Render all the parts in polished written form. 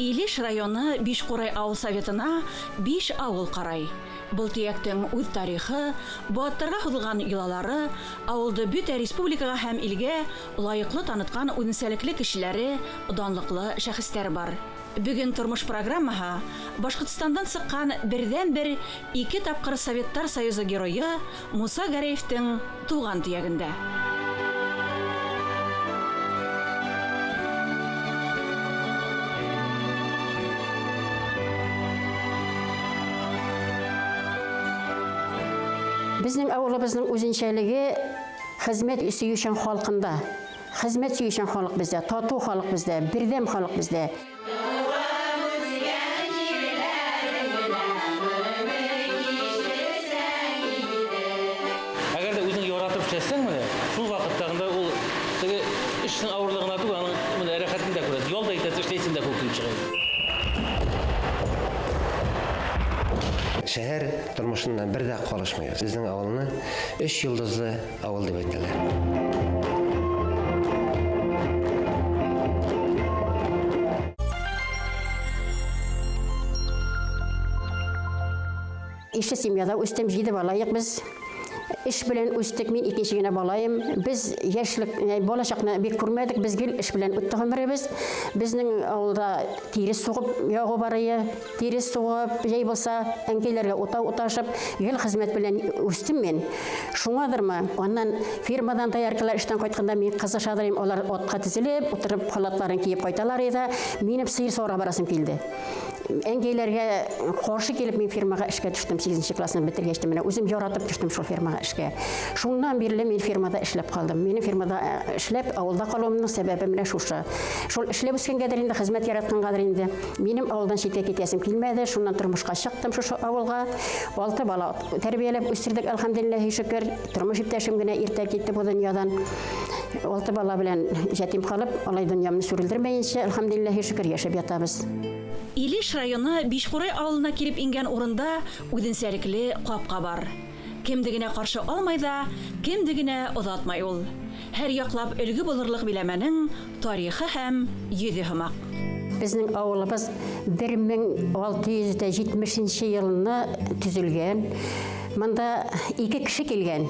Илеш районы Бишҡурай ауыл советына биш ауыл ҡарай. Был төйәктең үҙ тарихы, быуаттарға һуҙылған йолалары, ауылды бөтә республикаға һәм илгә лайыҡлы танытҡан үҙенсәлекле кешеләре, данлыҡлы шәхестәр бар. Бөгөн тормош программаһы Башҡортостандан сыҡҡан берҙән-бер ике тапҡыр Советтар Союзы Геройы Муса Гәрәевтең тыуған төйәгендә. Безнең авылыбызның үзенчәлеге хезмәт сөючән халкында. Хезмәт сөючән халык бездә, тату халык бездә, бердәм халык бездә. Әгәр дә үзең яратып эшләсәң менә, шул вакытта гына ул теге эшнең авырлыгына түгел, аның менә рәхәтен дә күрәсең. Ял да итәсең, эшләйсең дә күп килеп чыга. Шәһәр тормышыннан бер дә калышмыйбыз. Безнең авылны өч йолдызлы авыл дип әйтәләр. Ишле семьяда үстем, җиде балаек без. Эш белән үстек, мин икенче генә балаем. Без яшьлек, бала чакны бик күрмәдек, без гел эш белән үтте гомеребез. Безнең авылда тирес сугып ягу бар ие. Тирес сугып, җәй булса, әнкәйләргә утау уташып, гел хезмәт белән үстем мин. Шуңадырмы, аннан фирмадан дояркалар эштән кайтканда мин кызышадыр идем, алар атка тезелеп, утырып халатларын киеп кайталар иде. Минем сыер саварга барасым килде. Әнкәйләргә каршы килеп мин фирмага эшкә төштем, 8 классны бетергәч тә менә үзем яратып төштем шул фирмага эшкә. Шуннан бирле мин фирмада эшләп калдым. Минем фирмада эшләп авылда калуымның сәбәбе менә шушы. Шул эшләп үскәнгәдер инде, хезмәт яраткангадыр инде. Минем авылдан читкә китәсем килмәде, шуннан тормышка чыктым шушы авылга. Алты бала тәрбияләп үстердек, әлхәмдүлилләһи шөкер. Тормыш иптәшем генә иртә китте бу дөньядан. Алты бала белән ятим калып, алай дөньямны сүрелдермәенчә, әлхәмдүлилләһи шөкер, яшәп ятабыз. Илеш районы Бишкурай авылына килеп иңгән урында үзенчәлекле капка бар. Кемде генә каршы алмай да, кемде генә озатмай ул. Һәр яклап өлге булырлык биләмәнең тарихы һәм йөзе һымак. Безнең авылыбыз 1670 елны төзелгән. Монда ике кеше килгән,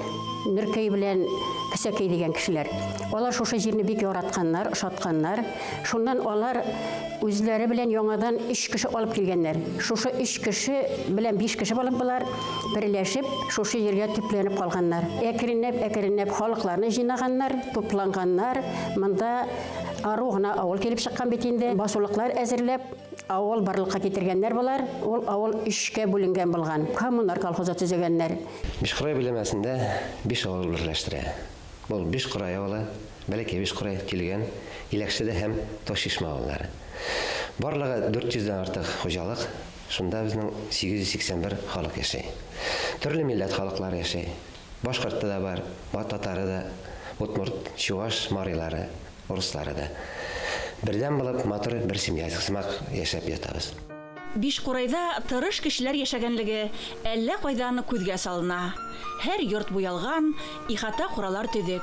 Нөркәй белән Көсәкәй дигән кешеләр. Алар шушы җирне бик яратканнар, ошатканнар. Шуннан алар үзләре белән яңадан өч кеше алып килгәннәр. Шушы өч кеше белән биш кеше булып болар берләшеп шушы җиргә төпләнеп калганнар. Әкренләп, әкренләп халыкларны җыйнаганнар, тупланганнар. Монда ару гына авыл килеп чыккан бит инде. Басулыклар әзерләп, авыл барлыкка китергәннәр болар. Ул авыл өчкә бүленгән булган. Коммунар колхозы төзегәннәр. Бишкурай биләмәсендә биш авыл берләштерә. Бу Бишкурай авылы, Бәләкәй Бишкурай, Тилгән, Иләкшеде һәм Ташчишмә авыллары. Барлыгы 400 дән артык хуҗалык, шунда безнең 881 халык яши. Төрле милләт халыклары яши. Башкорты да бар, татары да, удмурт, чуваш, марилары, урыслары да. Бердәм булып, матур бер семья сымак яшәп ятабыз. Бишкурайда тырыш кешеләр яшәгәнлеге әллә кайдан күзгә салына. Һәр йорт буялган, ихата-куралар төзек.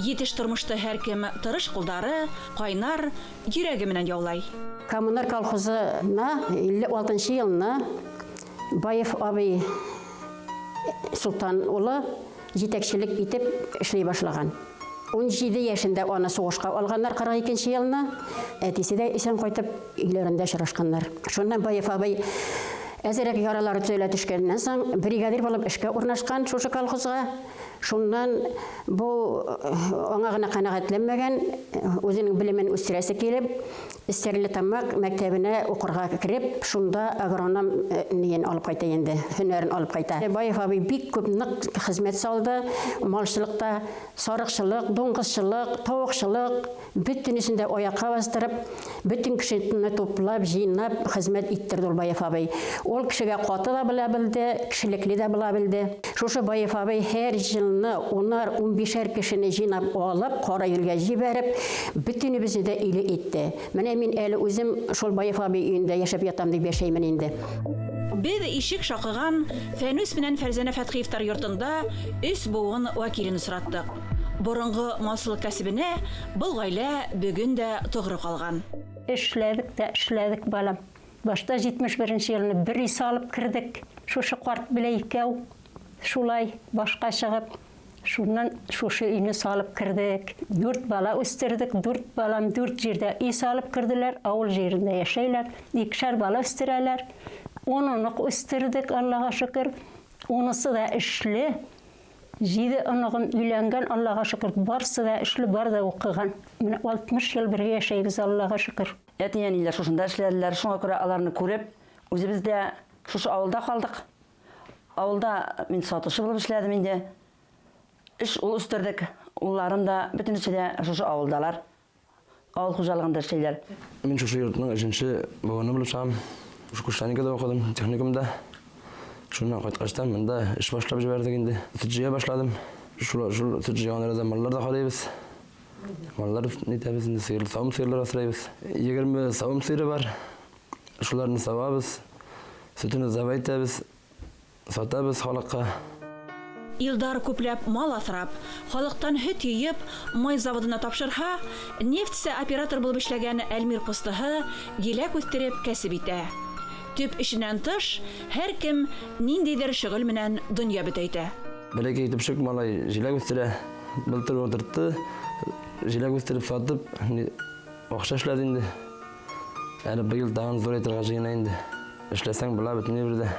Йитеш тормышты һәркем тырыш кулдары, кайнар йөрәге менән яулай. Коммунар колхозына 56 елны Баев абый Солтан улы җитәкчелек итеп эшли башлаган. 17 яшендә аны сугышка алганнар 42 елны. Әтисе дә исән кайтып, өйләрендә очрашканнар. Шуннан Баев абый әзерәк яралары төзәлә төшкәннән соң, бригадир булып эшкә урнашкан шушы колхозга. Шуннан бу аңа гына канәгатьләнмәгән, үзенең белемен үстерәсе килеп, Стәрлетамак мәктәбенә укырга кереп, шунда агроном ниен алып кайта инде, һөнәрен алып кайта. Баев абый бик күп нык хезмәт салды малчылыкта, сарыкчылык, дуңгызчылык, тавыкчылык, бөтенесен дә аякка бастырып, бөтен кешене туплап, җыйнап хезмәт иттерде ул Баев абый. Ул кешегә каты да була белде, кешелекле дә була белде. Шушы Баев абый һәр елны унар, унбишәр кешене җыйнап алып, Караилгә җибәреп, бөтенебезне дә өйле итте. Менә мин әле үзем шул Баев абый өендә яшәп ятам дип яшәймен инде. Без ишек шакыган Фәнүс белән Фәрзәнә Фәтхиевтар йортында өч буын вәкилен очраттык. Борынгы малчылык кәсебенә был гаилә бүген дә тугры калган. Эшләдек тә эшләдек, балам. Башта 71 елны бер өй салып кердек. Шушы карт белән икәү шулай башка чыгып, шуннан шушы өйне салып кердек. 4 бала үстердек, 4 балам 4 җирдә өй салып керделәр, авыл җирендә яшәйләр. Икешәр бала үстерәләр. 10 онык үстердек, Аллага шөкер. Унысы да эшле. 7 оныгым өйләнгән, Аллага шөкер, барысы да эшле, бар да укыган. Менә 60 ел бергә яшәйбез, Аллага шөкер. Әти-әниләр шушында эшләделәр, шуңа күрә аларны күреп, үзебез дә шушы авылда калдык. Авылда мин сатучы булып эшләдем инде. Эш ул үстердек. Улларым да бөтенесе дә шушы авылдалар. Авыл хуҗалыгында эшләйләр. Мин шушы йортның өченче буыны булып чыгам. Шушы Куштаникада укыдым, техникумда. Шуннан кайткачтан монда эш башлап җибәрдек инде. Сөт җыя башладым. Шул сөт җыйган арада маллар да карыйбыз. Маллар нитәбез инде, сыер, савым сыерлар асрайбыз. 20 савым сыеры бар. Шуларны савабыз. Сөтен сава итәбез. Сатабыз халыкка. Илдар күпләп мал асрап, халыктан һөт йыйып, май заводына тапшырһа, нефтьсе оператор булып эшләгән Әлмир Костыһы җиләк үстереп кәсеп итә. Төп эшеннән тыш, һәркем ниндидер шөгыль менән дөнья бөтәйтә. Бәләкәй төпчек малай җиләк үстерә. Былтыр утыртты. Җиләк үстереп сатып, акча эшләде инде. Әле быел тагын зур итәргә җыена инде. Эшләсәң була бөтен әйбер дә.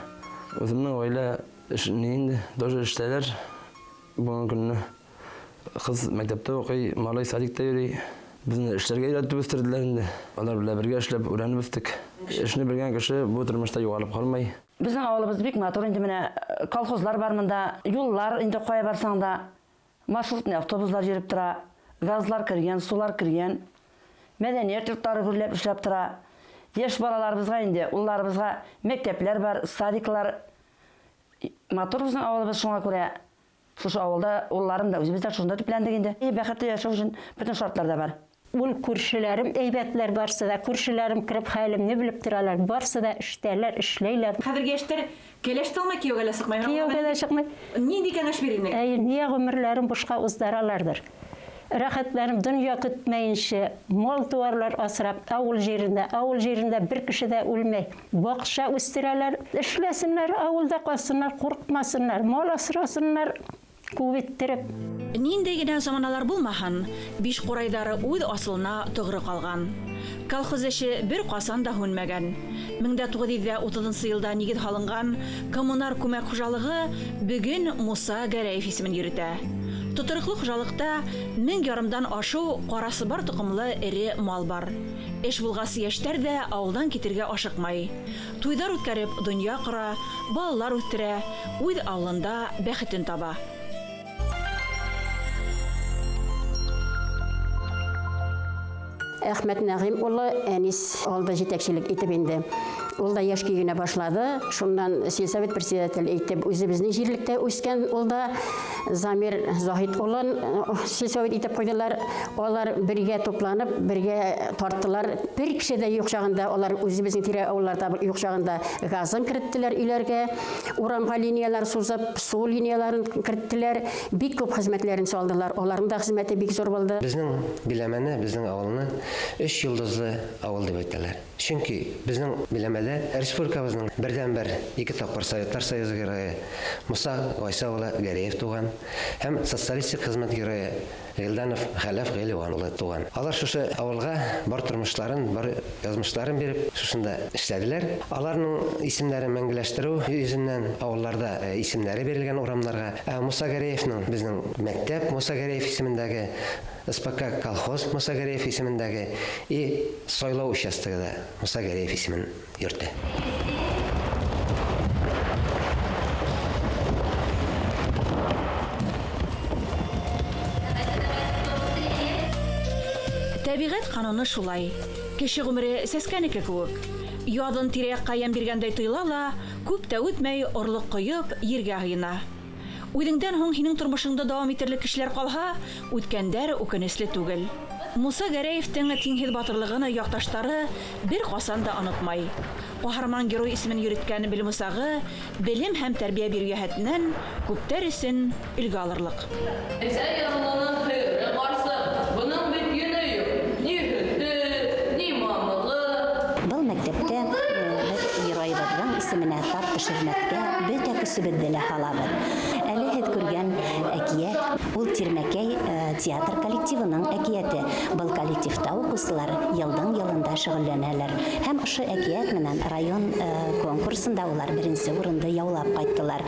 Үземнең гаилә эш ни инде, тоже эштәләр. Бүгенге көнне кыз мәктәптә укый, малай садикта йөри. Безне эшләргә өйрәтеп үстерделәр инде. Алар белән бергә эшләп, өйрәнеп үстек. Эшне белгән кеше бу тормышта югалып калмай. Безнең авылыбыз бик матур инде, менә колхозлар бар монда, юллар инде кая барсаң да, маршрутный автобуслар йөреп тора, газлар кергән, сулар кергән, мәдәният йортлары гөрләп эшләп тора. Яшь балаларыбызга инде, улларыбызга мәктәпләр бар, садиклар. Матур безнең авылыбыз, шуңа күрә шушы авылда улларым да, үзебез дә шунда төпләндек инде. Бәхетле яшәү өчен бөтен шартлар да бар. Ул күршеләрем әйбәтләр барсы да, күршеләрем кереп хәлемне белеп торалар, барсы да эштәләр, эшләйләр. Хәзерге яшьтәр кәләш тә алмый, кияүгә лә чыкмый. Кияүгә лә чыкмый. Нинди кәңәш бирер идең? Әйе, нигә гомерләрен бушка уздыралардыр. Рәхәтләнеп дөнья көтмәенчә, мал-туарлар асрап, авыл җирендә, авыл җирендә бер кеше дә үлмәй. Бакча үстерәләр, эшләсеннәр, авылда калсыннар, курыкмасыннар, мал асрасыннар, күп иттереп. Ниндәй генә заманалар булмаһын, биш курайдары үз асылына тугры калган. Колхоз эше бер касан да һүнмәгән. 1930 елда нигез һалынган коммунар күмәк хуҗалыгы бүген Муса Гәрәев исемен йөртә. Тотрыклы хуҗалыкта 1500 ашу карасы бар токымлы эре мал бар. Эш булгасы яшьтәр дә авылдан китергә ашыкмай. Туйдар үткәреп дөнья кора, балалар үстерә, үз авылында бәхетен таба. Әхмәт Нәгыйм улы Әнис алды җитәкчелек итеп инде. Ул да яшь көйгенә башлады. Шуннан сельсовет председатель итеп үзебезнең җирлектә үскән ул да Замир Заһид улын сельсовет итеп куйдылар. Алар бергә тупланып, бергә тарттылар. Бер кеше дә юк чагында, алар үзебезнең тирә авылларда юк чагында газын керттеләр өйләргә, урамга линияләр сузып, су линияләрен керттеләр. Бик күп хезмәтләрен салдылар. Аларның да хезмәте бик зур булды. Безнең биләмәне, безнең авылны 3 йолдызлы авыл дип әйтәләр. Чөнки безнең биләмәдә республикабызның бердәнбер 2 тапкыр Советлар Союзы герое Муса Гайса улы Гәрәев туган һәм социалистик хезмәт герое Гыйлданов Хәләф Гыйльван улы туган. Алар шушы авылга бар тормышларын, бар язмышларын биреп, шушында эшләделәр. Аларның исемнәрен мәңгеләштерү йөзеннән авылларда исемнәре бирелгән урамнарга. Ә Муса Гәрәевның безнең мәктәп Муса Гәрәев исемендәге, СПК колхоз Муса Гәрәев исемендәге и сайлау участогы да Муса Гәрәев исемен йөртә. Тәбиғәт кануны шулай. Кеше гомере сәскәнеке кеүек. Язын тирә-якка ямь биргәндәй тоела ла, күп тә үтмәй орлык коеп, ергә һыена. Үҙеңдән һуң һинең тормошоңдо дауам итерлек кешеләр ҡалһа, үткәндәр үкенесле түгел. Муса Гәрәевтең тиңһеҙ батырлығын яҡташтары бер ҡасан да онотмай. Ҡаһарман герой исемен йөрөткән белем усағы белем һәм тәрбиә биреү йәһәтенән күптәр өсөн өлгө алырлыҡ. Әсә ярлының һыйыры ҡарсыҡ, бының бит йөнө юҡ, ни һөтө, ни мамығы. исеменә тап төшөрмәҫкә бөтә көсөбөҙҙө лә һалабыҙ. Әле һеҙ күргән әкиәт ул Тирмәкәй театр коллективының әкиәте. Был коллективта уҡыусылар йылдың йылында шөғөлләнәләр. Һәм ошо әкиәт менән район конкурсында улар беренсе урынды яулап ҡайттылар.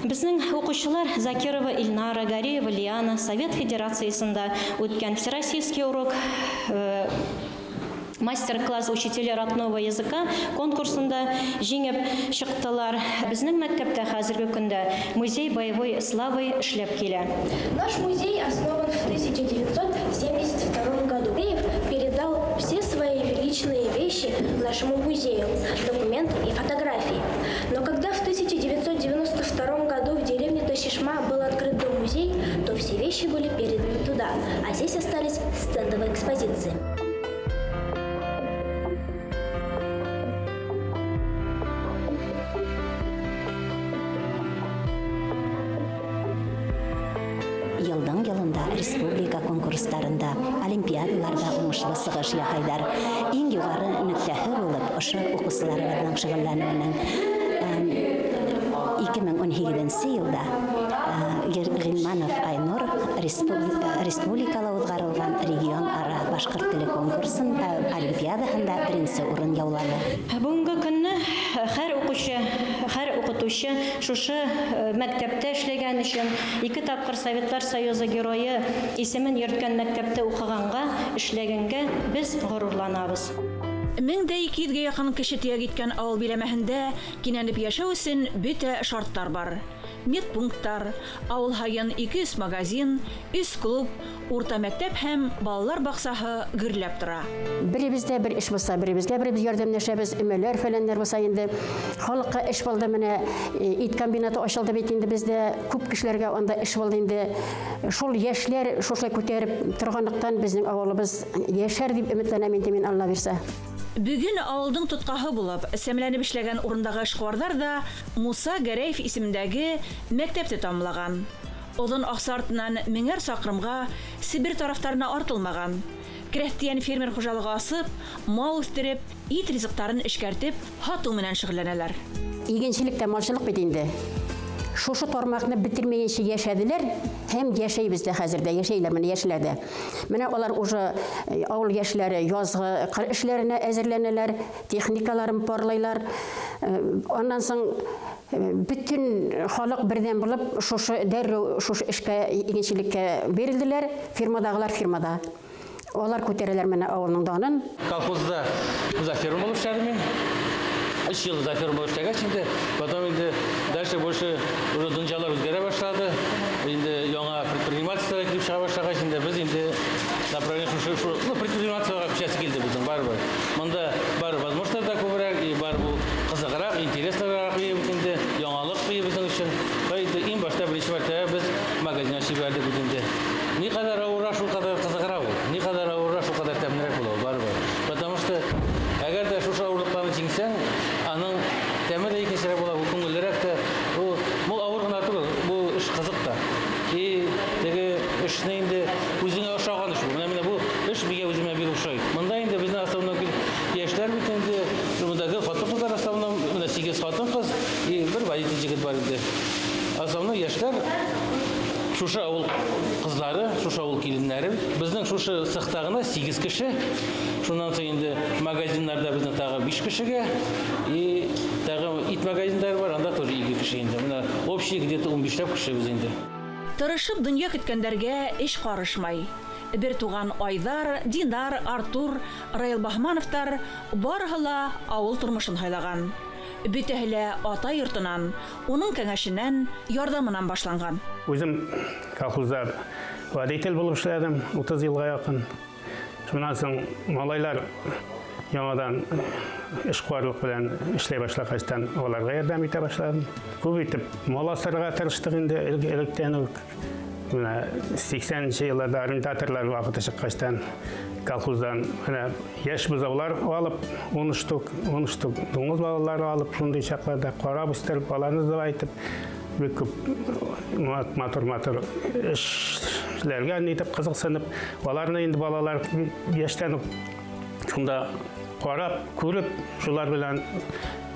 Безнең укучылар Закирова Ильнара, Гареева Лиана Совет Федерациясында үткән Всероссийский урок мастер-класс учителя родного языка конкурсында җиңеп чыктылар. Безнең мәктәптә хәзерге көндә музей боевой славы эшләп килә. Наш музей основан в 1972 году. Андреев передал все свои личные вещи нашему музею, документы и фотографии. Но когда в 1992 году в деревне Ташишма был открыт дом-музей, то все вещи были переданы туда, а здесь остались стендовые экспозиции. Йылдың йылында республика конкурстарында, олимпиадаларда уңышлы сығыш яһайҙар. Иң юғары нөктәһе булып ошо уҡыусыларыбыҙҙың шөғөлләнеүенең 2018 йылда Ғилманов Айнур республикала уҙғарылған регион ара башҡорт теле конкурсында, олимпиадаһында беренсе урын яуланы. Бөгөнгө көнне һәр уҡыусы, һәр уҡытыусы шушы мәктәптә эшләгән өсөн 2 тапҡыр Советлар Союзы геройы исемен йөрөткән мәктәптә уҡығанға, эшләгәнгә беҙ ғорурланабыҙ. 1200-гә яҡын кеше төйәк иткән ауыл биләмәһендә кинәнеп йәшәү өсөн бөтә шарттар бар. Медпункттар, ауыл һайын 200 магазин, 3 клуб, урта мәктәп һәм балалар баҡсаһы гөрләп тора. Беребеҙҙә бер эш булса, беребеҙгә беребеҙ ярҙамлашабыҙ, өмәләр фәләннәр булса инде. Халыҡҡа эш булды, менә ит комбинаты асылды бит инде бездә, күп кешеләргә анда эш булды инде. Шул йәшләр шушылай күтәреп торғанлыҡтан беҙҙең ауылыбыҙ йәшәр тип өмөтләнәм инде мин, Алла бирсә. Бөгөн ауылдың тотҡаһы булып, сәмләнеп эшләгән урындағы эшҡыуарҙар ҙа Муса Гәрәев исемендәге мәктәпте тамамлаған. Оҙон аҡса артынан меңәр саҡрымға Себер тарафтарына артылмаған. Крәҫтиән фермер хужалығы асып, мал үҫтереп, ит ризыҡтарын эшкәртеп, һатыу менән шөғөлләнәләр. Игенселек тә малсылыҡ бит инде. Шушы тармаҡны бөтөрмәйенсә йәшәделәр һәм йәшәйбеҙ ҙә хәҙер ҙә, йәшәйләр менә йәшләр дә. Менә алар уже ауыл йәшләре язғы ҡыр эшләренә әҙерләнәләр, техникаларын парлайлар. Аннан соң бөтөн халыҡ берҙәм булып шушы дәррәү шушы эшкә, игенселеккә бирелделәр, фирмадағылар фирмада. Алар күтәрәләр менә ауылның данын. Колхозда за ферма булып эшләдем мин. 3 йыл за ферма булып эшләгәс инде, потом инде дальше больше уже донъялар үзгәрә башлады. Инде яңа предпринимательство килеп чыга башлагач, инде без инде направление шушы, шу, ну, предпринимательствога күчәсе килде безнең барыбер. Монда бар возможностьлар да күбрәк, и бар бу кызыграк, интереслырак инде, яңалык безнең өчен. Инде иң башта беренче мәртәбә без магазин ачып җибәрдек бит инде. Ни кадәр авыррак, шул кадәр кызыграк ул. Ни кадәр авыррак, шул кадәр тәмлерәк була ул, барыбер. Потому что әгәр дә шушы авырлыкларны җиңсәң, аның тәме дә икенчерәк була, ул күңеллерәк тә. Бу авыр гына түгел, бу эш кызык та. И теге эшне инде үзеңә ошаган эш бу. Менә бу эш миңа үземә бик ошый. Монда инде безнең основной яшьләр бит инде, мондагы хатын-кызлар основном, менә 8 хатын-кыз и бер водитель егет бар инде. Основной яшьләр шушы авыл кызлары, шушы авыл киленнәре. Безнең шушы цехта гына 8 кеше. Шуннан соң инде магазиннарда безнең тагы 5 кешегә и тагы ит магазиннары бар, анда тоже 2 кеше инде. Менә общий где-то 15 кеше без инде. Тырышып дөнья көткәндәргә эш карышмай. Бер туган Айдар, Динар, Артур, Раил Баһмановтар барыһы ла авыл тормошон һайлаган. Бөтәһе лә ата йортонан, уның кәңәшенән, ярҙамынан башланған. Үҙем колхозда водитель булып эшләдем 30 йылға яҡын. Шунан соң малайлар яңадан эшҡыуарлыҡ белән эшләй башлағастан уларға ярҙам итә башланым. Күп итеп мал асырға тырыштыҡ инде электән үк. Менә 80-нче елларда арендаторлар вакыты чыккачтан колхоздан менә яшь бозаулар алып, 10 штук, 10 штук дуңгыз балалары алып, шундый чакларда карап үстереп, аларны да әйтеп, бик күп матур-матур эшләргә нитеп кызыксынып, аларны инде балалар яшьтән үк шунда карап, күреп, шулар белән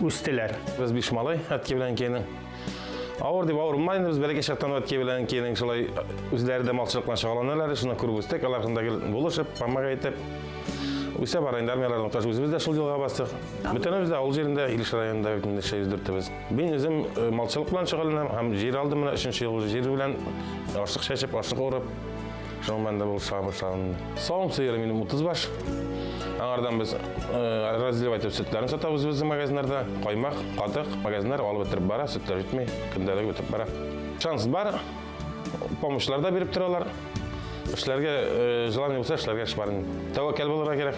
үстеләр. Без биш малай, әткәй белән әнкәйнең. Авыр дип авыр булмады инде, без бәләкәй чактан әткәй белән әнкәйнең шулай үзләре дә малчылык белән шөгыльләнәләр, шуны күреп үстек, алар шунда гел булышып, помогать итеп. Үсә бара инде армияләрдән кайтып, үзебез дә шул юлга бастык. Бөтенебез дә авыл җирендә, Илеш районында бит инде яшәйбез дүртебез. Мин үзем малчылык белән шөгыльләнәм һәм җир алдым менә өченче ел җир белән ашлык чәчеп, ашлык урып, шуның белән дә булыша башладым. Савым сыеры минем 30 баш. Аңардан без разливать итеп сөтләрен сатабыз безнең магазиннарда. Каймак, катык магазиннар алып бетереп бара, сөтләр җитми, көндәлек бетеп бара. Шанс бар, помощьлар да биреп торалар. Эшләргә желание булса, эшләргә эш бар инде. Тәвәккәл булырга кирәк.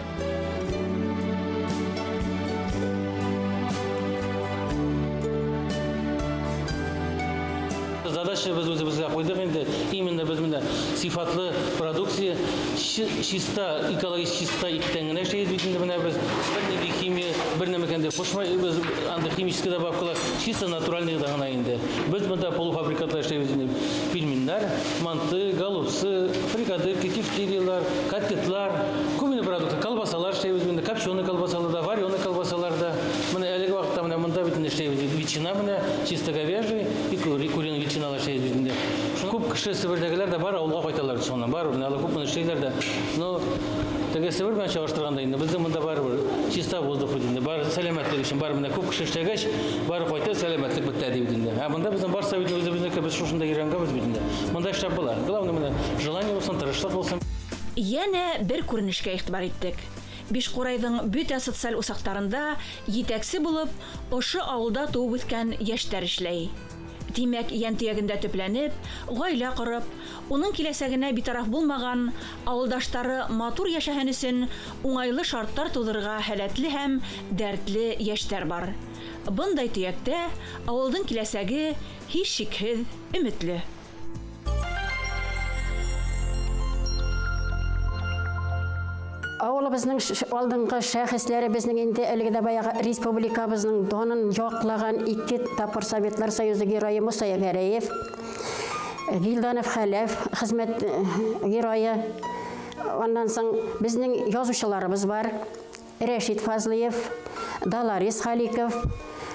Задача без үзебезгә куйдык инде. Именно без менә сыйфатлы продукция, чиста, экологик чиста иттән генә эшлибез бит инде менә без. Бернинди химия, бер нәмәкән дә кушмыйбыз, анда химический добавкалар, чисто натуральный гына инде. Без монда полуфабрикатлар эшлибез инде. Пельменнар, манты, голубцы, фрикадельки, тефтелилар, котлетлар, күп продукты, колбасалар эшлибез инде, копченый колбасалар да, вареный колбасалар да. Менә әлеге вакытта менә монда бит инде эшлибез. Ветчина менә чисто говяжий и куриный ветчиналар эшлибез инде. Күп кеше Себердәгеләр дә бар, авылга кайталар соңыннан. Бар, менә алар күп моны эшлиләр дә. Но теге Себер белән чагыштырганда инде безнең монда барыбер чиста воздух бит инде. Бар сәламәтлек өчен бар менә күп кеше эшләгәч, бар кайта сәламәтлек бетә ди бит инде. Ә монда безнең барса бит үзебезнеке, без шушында өйрәнгәнбез бит инде. Монда эшләп була. Главное менә желание булсын, тырышлык булсын. Янә бер күренешкә игътибар иттек. Бишкурайдың бөтә социаль усакларында җитәкче булып, ошо авылда туып үскән яшьләр эшләй. Димәк, йән төягендә төпләнеп, гаилә корып, уның киләсәгенә битараф булмаган авылдашлары матур яшәһен өчен уңайлы шартлар тудырырга һәләтле һәм дәртле яшьләр бар. Бындай төяктә авылдың киләсәге һичшикһез өметле. Авылыбызның алдынгы шәхесләре безнең инде әлеге дә баягы республикабызның данын яклаган ике тапкыр Советлар Союзы герое Муса Гәрәев, Гилданов Хәләф хезмәт герое. Аннан соң безнең язучыларыбыз бар. Рәшит Фазлыев, Даларис Халиков,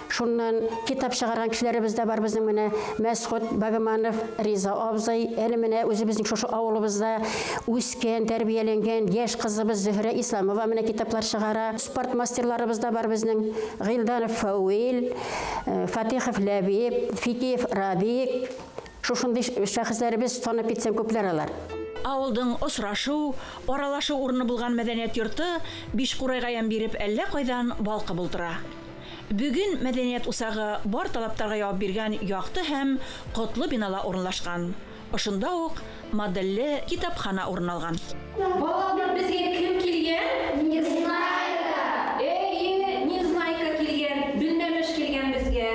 шуннан китап чыгарган кешеләребез дә бар безнең менә Мәсхүт Багыманов, Риза абзый, әле менә үзебезнең шушы авылыбызда үскән, тәрбияләнгән яшь кызыбыз Зөһрә Исламова менә китаплар чыгара. Спорт мастерларыбыз да бар безнең. Гыйлданов Фәүил, Фатихов Ләбиб, Фикиев Радик. Шушындый шәхесләребез санап китсәң күпләр алар. Авылдың осрашу, аралашу урыны булган мәдәният йорты Бишкурайга ямь биреп әллә кайдан балкып утыра. Бүген мәдәният усагы бар талаптарга җавап биргән якты һәм котлы бинала урынлашкан. Ошында ук модельле китапхана урын алган. Балалар, безгә кем килгән? Незнайка. Әйе, Незнайка килгән, белмәмеш килгән безгә.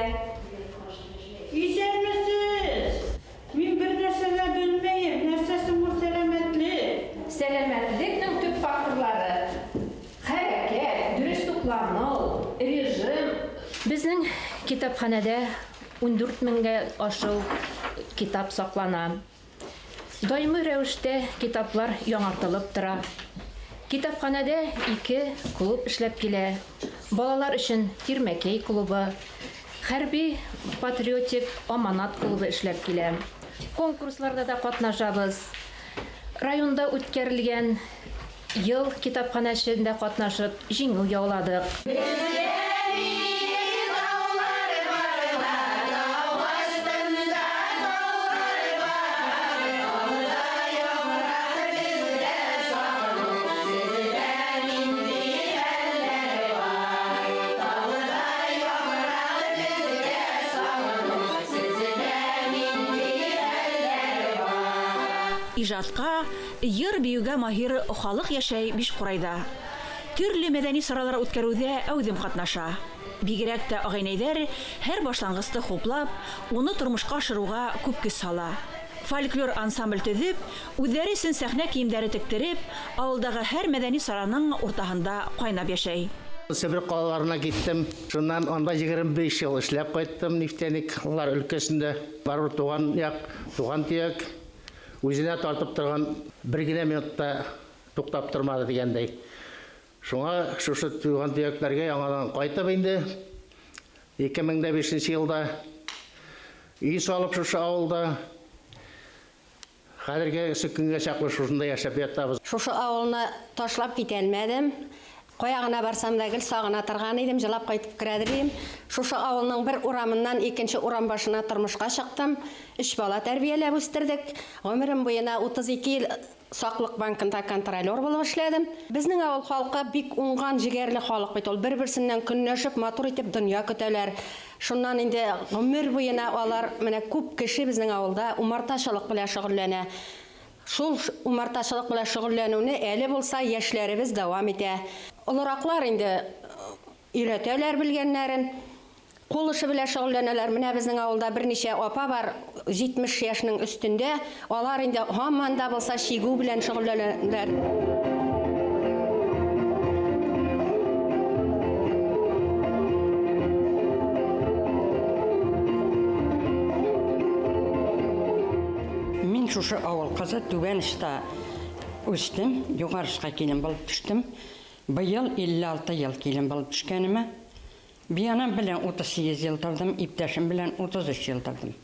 Исәнмесез! Мин бер нәрсә дә белмәйем. Нәрсәсе ул сәламәтлек? Сәламәтлекнең төп факторлары: хәрәкәт, дөрес туклану, режим. Безнең китапханәдә 14 меңгә ашыу китап саклана. Даими рәвештә китаплар яңартылып тора. Китапханәдә ике клуб эшләп килә. Балалар өчен Тирмәкәй клубы, хәрби патриотик Аманат клубы эшләп килә. Конкурсларда да катнашабыз. Районда үткәрелгән ел китапханәчендә катнашып җиңү яуладык. Ижатка, йыр биюгә маһир халык яшәй Бишкурайда. Төрле мәдәни саралар үткәрүдә әүдем катнаша. Бигрәк тә агайнәйләр һәр башлангысты хуплап, уны тормышка ашыруга күп көч сала. Фольклор ансамбль төҙөп, үҙҙәре өсөн сәхнә кейемдәре тектереп, ауылдағы һәр мәҙәни сараның уртаһында ҡайнап йәшәй. Себер ҡалаларына киттем. Шуннан анда 25 йыл эшләп ҡайттым нефтяниклар өлкәсендә. Барыбер туған яҡ, туған төйәк үзенә тартып торған бер генә минутта туҡтап тормады тигәндәй. Шуңа шушы туған төйәкләргә яңадан ҡайтып инде 2005 йылда өй салып шушы ауылда хәҙерге көнгә саҡлы шушында йәшәп ятабыҙ. Шушы ауылны ташлап китә алмадым. Ҡая ғына барсам да гел сағына торған идем, жылап ҡайтып керәдер идем. Шушы ауылның бер урамыннан икенче урам башына тормошҡа сыҡтым. 3 бала тәрбиәләп үҫтерҙек. Ғүмерем буйына 32 йыл Саҡлыҡ банкында контролер булып эшләдем. Беҙҙең ауыл халҡы бик уңған, егәрле халыҡ бит ул. Бер-берсеннән көнләшеп, матур итеп донъя көтәләр. Шуннан инде ғүмер буйына алар менә күп кеше беҙҙең ауылда умартасылыҡ белән шөғөлләнә. Шул умартасылыҡ белән шөғөлләнеүне әле булса йәшләребеҙ дауам итә. Олораҡлар инде өйрәтәләр белгәннәрен, ҡул эше белән шөғөлләнәләр. Менә беҙҙең ауылда бер нисә апа бар, 70 йәшенең өҫтөндә. Алар инде һаман да булса сигеү белән шөғөлләнәләр. Мин шушы ауыл ҡыҙы, Түбән Оста үҫтем, юғары осҡа килен булып төштөм. Быйыл 56 йыл килен булып төшкәнемә. Биянам белән 38 йыл торҙом, иптәшем белән 33 йыл торҙом.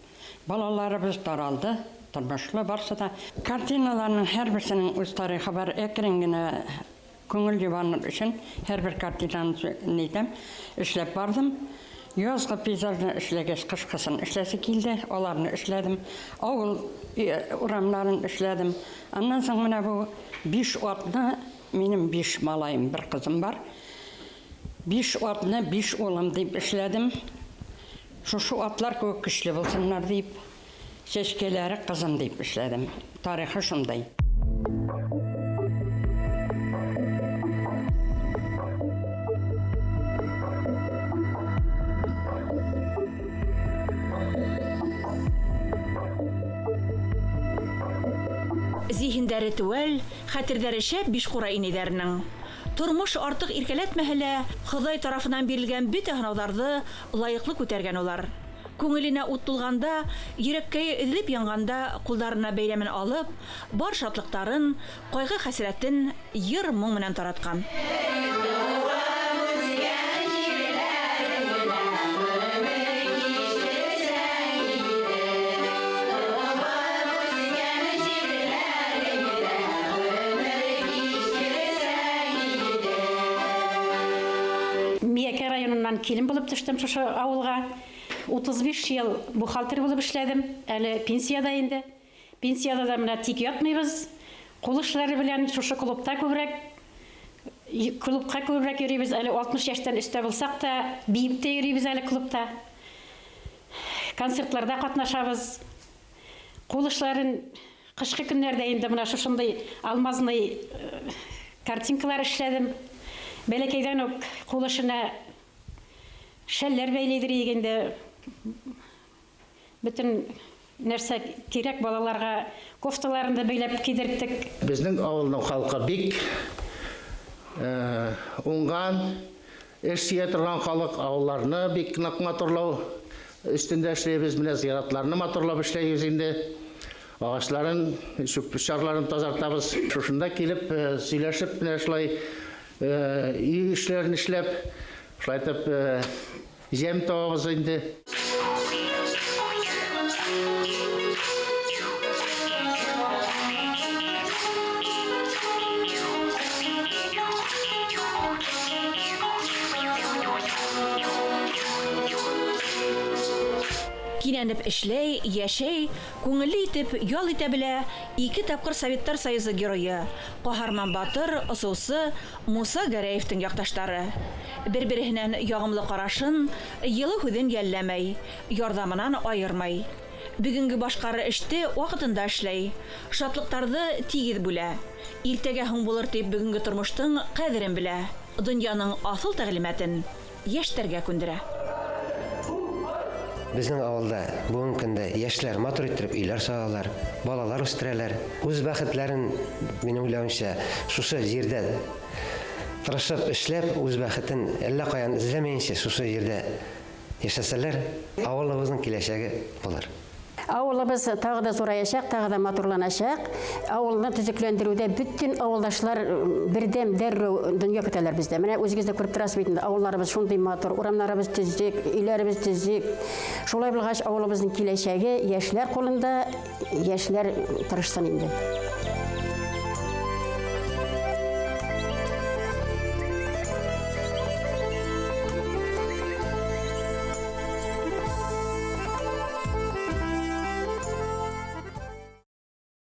Балаларыбыҙ таралды, тормошло барсы да. Картиналарның һәр берсенең үҙ тарихы бар. Әкрен генә күңел йыбаныр өсөн һәр бер картинаны нитәм, эшләп барҙым. Язғы пейзажны эшләгәс, ҡышҡысын эшләсе килде, аларны эшләдем. Ауыл урамнарын эшләдем. Аннан һуң менә бу 5 атны, минем 5 малайым, бер ҡыҙым бар. 5 атны 5 улым дип эшләдем. Шушы атлар кеүек көслө булһыннар дип, сәскәләре ҡыҙым дип эшләдем. Тарихы шундай. Зиһендәре теүәл, хәтерҙәре шәп Бишҡурай инәйҙәренең. Тормош артыҡ иркәләтмәһә лә, Хоҙай тарафынан бирелгән бөтә һынауҙарҙы лайыҡлы күтәргән улар. Күңеленә ут тулғанда, йөрәккәйе өҙөлөп янғанда ҡулдарына бәйләмен алып, бар шатлыҡтарын, ҡайғы-хәсрәтен йыр-моң менән таратҡан. Миәкә районынан килен булып төштөм шушы ауылға. 35 йыл бухгалтер булып эшләдем. Әле пенсияда инде. Пенсияда да менә тик ятмыйбыз. Ҡул эшләре белән шушы клубта күберәк, клубҡа күберәк йөрөйбөҙ. Әле 60 йәштән өҫтә булсаҡ та, бейеп тә йөрөйбөҙ әле клубта. Концертларда ҡатнашабыҙ. Ҡул эшләрен ҡышҡы көннәрҙә инде менә шушындай алмазный картинкалар эшләдем. Бәләкәйҙән үк ҡул эшенә шәлләр бәйләйҙер инде. Бөтөн нәрсә кирәк балаларға кофталарын да бәйләп кейҙерттек. Беҙҙең ауылдың халҡы бик уңған, эш сөйә торған халыҡ. Ауылларны бик ныҡ матурлау өҫтөндә эшләйбеҙ. Менә зыяратларны матурлап эшләйбеҙ инде. Ағастарын, чүп-чарларын таҙартабыҙ. Шушында килеп сөйләшеп, менә шулай өй эшләрен эшләп, шулай итеп йәм табабыҙ инде. Кинәнеп эшләй, йәшәй, күңелле итеп ял итә белә 2 тапҡыр Советтар Союзы геройы, ҡаһарман батыр, осоусы Муса Гәрәевтең яҡташтары. Бер-береһенән яғымлы ҡарашын, йылы һүҙен йәлләмәй, ярҙамынан айырмай. Бөгөнгө башҡары эште ваҡытында эшләй, шатлыҡтарҙы тигеҙ бүлә. Иртәгә һуң булыр тип бөгөнгө тормоштоң ҡәҙерен белә. Донъяның аҫыл тәғлимәтен йәштәргә күндерә. Безнең авылда бүгенге көндә яшьләр матур иттереп өйләр салалар, балалар үстерәләр. Үз бәхетләрен, минем уйлавымча, шушы җирдә тырышып эшләп, үз бәхетен әллә каян эзләмәенчә шушы җирдә яшәсәләр, авылыбызның киләчәге булыр. Авылыбыз тагы да зураячак, тагы да матурланачак. Авылны төзекләндерүдә бөтен авылдашлар бердәм дәррәү дөнья көтәләр бездә. Менә үзегез дә күреп торасыз бит инде, авылларыбыз шундый матур, урамнарыбыз төзек, өйләребез төзек. Шулай булгач, авылыбызның киләчәге яшьләр кулында, яшьләр тырышсын инде.